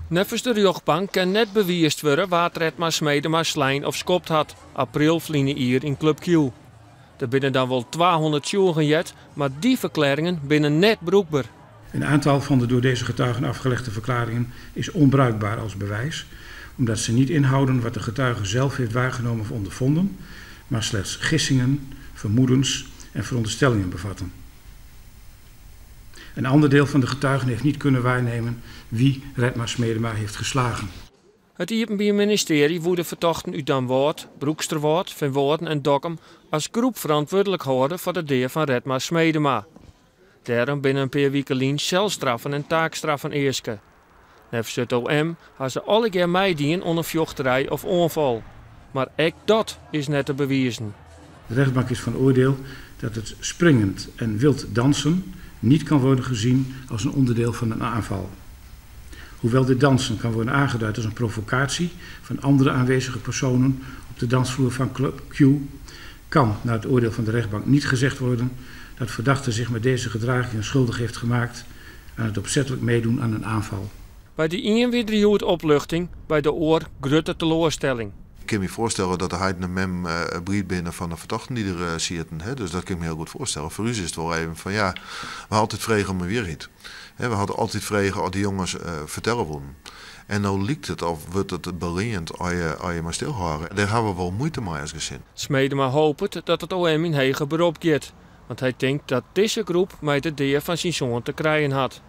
Neffens de rjochtbank kin net bewiisd wurde wa't Redmar Smedema slein of skopt hat, april ferline jier yn Club Q. Der binne dan wol 200 tsjûgen heard, mar dy ferklearringen binne net brûkber. Een aantal van de door deze getuigen afgelegde verklaringen is onbruikbaar als bewijs, omdat ze niet inhouden wat de getuige zelf heeft waargenomen of ondervonden, maar slechts gissingen, vermoedens en veronderstellingen bevatten. Een ander deel van de getuigen heeft niet kunnen waarnemen wie Redmar Smedema heeft geslagen. It Iepenbier Ministearje woe de fertochten út Damwâld, Broeksterwâld, Feanwâlden en Dokkum as groep ferantwurdlik hâlde foar de dea fan Redmar Smedema. Dêrom binne in pear wike lyn selstraffen en taakstraffen easke. Neffens it OM ha se allegear meidien oan in fjochterij of oanfal. Mar ek dat is net te bewizen. De rechtbank is van oordeel dat het springend en wild dansen niet kan worden gezien als een onderdeel van een aanval. Hoewel dit dansen kan worden aangeduid als een provocatie van andere aanwezige personen op de dansvloer van Club Q, kan naar het oordeel van de rechtbank niet gezegd worden dat verdachte zich met deze gedragingen schuldig heeft gemaakt aan het opzettelijk meedoen aan een aanval. By de ien wie der hjoed opluchting, by de oar grutte teloarstelling. Ik kin my foarstelle dat de heit en de mem bliid binne fan de fertochten dy't der sieten. Dus dat kin ik my hiel goed foarstelle. Foar ús is it wol even fan ja, we ha altyd frege om in wierheid. We hawwe altyd frege oft dy jonges fertelle woenen. En no liket it of wurdt it beleand as je mar stilhâlde. Dêr hawwe we wol muoite mei as gesin. Smedema hopet dat it OM yn heger berop giet, want hy tinkt dat dizze groep mei de dea fan syn soan te krijen hat.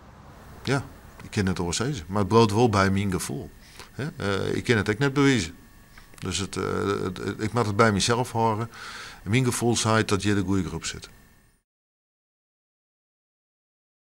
Ja, ik kin net oars sizze, mar it bliuwt wol by myn gefoel. Ik kin it ek net bewize. Dus ik moat it by mysels hâlde. Myn gefoel seit dat hjir de goede groep sit.